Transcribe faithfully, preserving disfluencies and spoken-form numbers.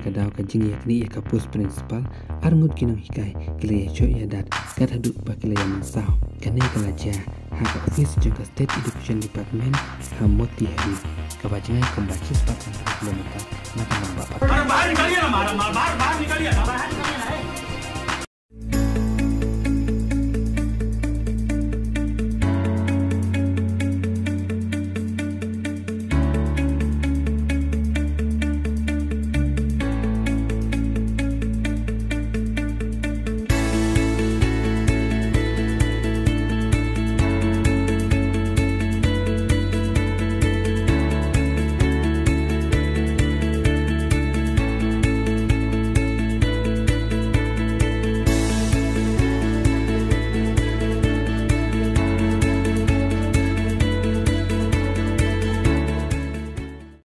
ka daw ka jingïaknieh ïa ka post principal, arngut ki nonghikai ki la ïashoh ïadat kat haduh ba ki la ïamynsaw. Kane ka la jia ha ka office jong ka State Education Department ha Motihari, kaba jngai kumba shispah kilometer na ka nongbah Pathum.